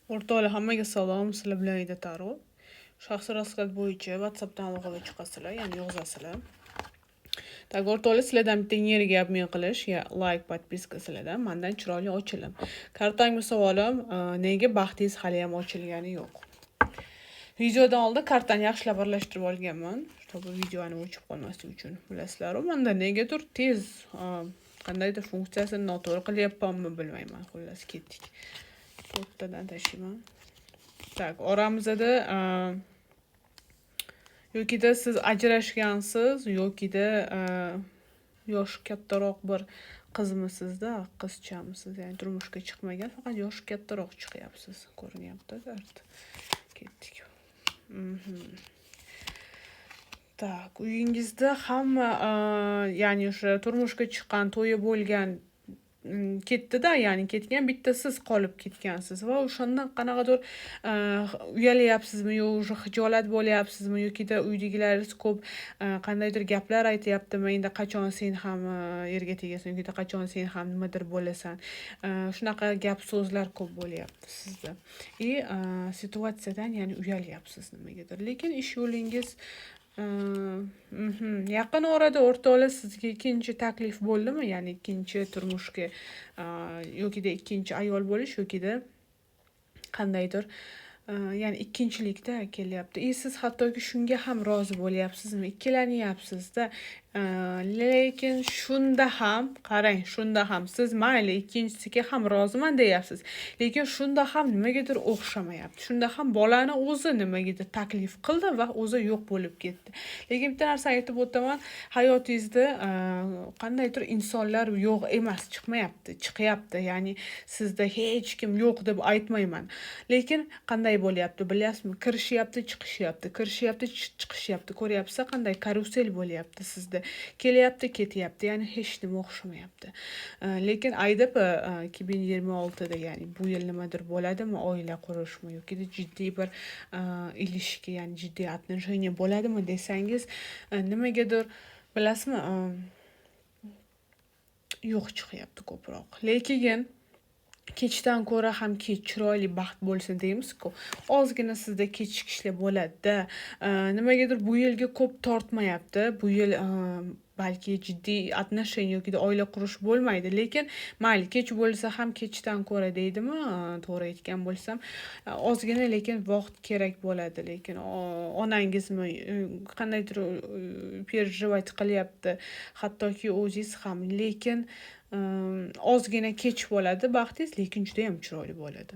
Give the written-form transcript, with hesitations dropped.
O'rtoqlar, hammaga salom. Sizlar bilan Aida Taro. Shaxsiy расклад bo'yicha WhatsAppdan aloqaga chiqasizlar, ya'ni yozasizlar. Так, o'rtoqlar, sizlardan bitta energiya обмен qilish, ya лайк, подписка sizlardan, mandan chiroyli ochilim. Kartangga savolim, nega baxtingiz haliyam ochilgani yo'q? Videodan oldin kartani yaxshilab aralashtirib olganman, чтобы videoni o'chib qolmasligi uchun. Bilasizlar-ku, manda negadir tez qandaydir funksiyasini noto'g'ri qilyapmanmi, bilmayman. Xullas, ketdik. To'rttadan tashlayman. Так, oramizda yokida siz ajrashgansiz, yokida yoshi kattaroq bir qizmisizda, qizchamisiz, ya'ni turmushga chiqmagan, faqat yoshi kattaroq chiqyapsiz, ko'rinyapti dard. Ketdik. Так, uyingizda hamma, ya'ni o'sha turmushga chiqqan, to'yi bo'lgan, ketdi-da, ya'ni ketgan, bitta siz qolib ketgansiz va o'shandan qanaqadir uyalyapsizmi yo уже xijolat bo'lyapsizmi yokida uydagilaringiz ko'p qandaydir gaplar aytyaptimi, endi qachon sen ham erga tegasan yokida qachon sen ham nimadir bo'lasan. Shunaqa gap so'zlar ko'p bo'lyapti sizda. И situatsiyadan, ya'ni uyalyapsiz nimagadir. Lekin ish yo'lingiz. Yaqin orada, o'rtoqlar, sizga ikkinchi taklif bo'ldimi? Ya'ni ikkinchi turmushga yokida ikkinchi ayol bo'lish yokida qandaydir, ya'ni ikkinchilikda kelyapti. И siz hattoki shunga ham rozi bo'lyapsizmi? Ikkilanyapsizda. Lekin shunda ham qarang, shunda ham siz mayli, ikkinchisiga ham roziman deyapsiz. Lekin shunda ham nimagadir o'xshamayapti. Shunda ham bolani o'zi nimagadir taklif qildi va o'zi yo'q bo'lib ketdi. Lekin bitta narsani aytib o'taman, hayotingizda qandaydir insonlar yo'q emas, chiqmayapti, chiqyapti. Ya'ni sizda hech kim yo'q deb aytmayman. Lekin qanday bo'lyapti, bilyapsizmi? Kirishyapti, chiqishyapti, kirishyapti, chiqishyapti. Ko'ryapsiz, qanday karusel bo'lyapti sizda. Kelyapti, ketyapti, ya'ni hech nima o'xshamayapti. Lekin aytib, 2026da, ya'ni bu yil nimadir bo'ladimi, oila qurishmi yokida jiddiy bir ilishki, ya'ni jiddiy отношения bo'ladimi desangiz, nimagadir, bilasizmi, yo'q chiqyapti ko'proq. Lekin kechdan ko'ra ham kech chiroyli baxt bo'lsin deymiz-ku. Ozgina sizda kechikishlar bo'ladi-da. Nimagadir bu yilga ko'p tortmayapti. Bu yil balki jiddiy отношения yokida oila qurish bo'lmaydi. Lekin mayli, kech bo'lsa ham kechdan ko'ra deydimi, to'g'ri aytgan bo'lsam, ozgina lekin vaqt kerak bo'ladi. Lekin onangizmi, qandaydir переживать qilyapti. Hattoki o'zingiz ham. Lekin ozgina kech bo'ladi baxtingiz, lekin judayam chiroyli bo'ladi.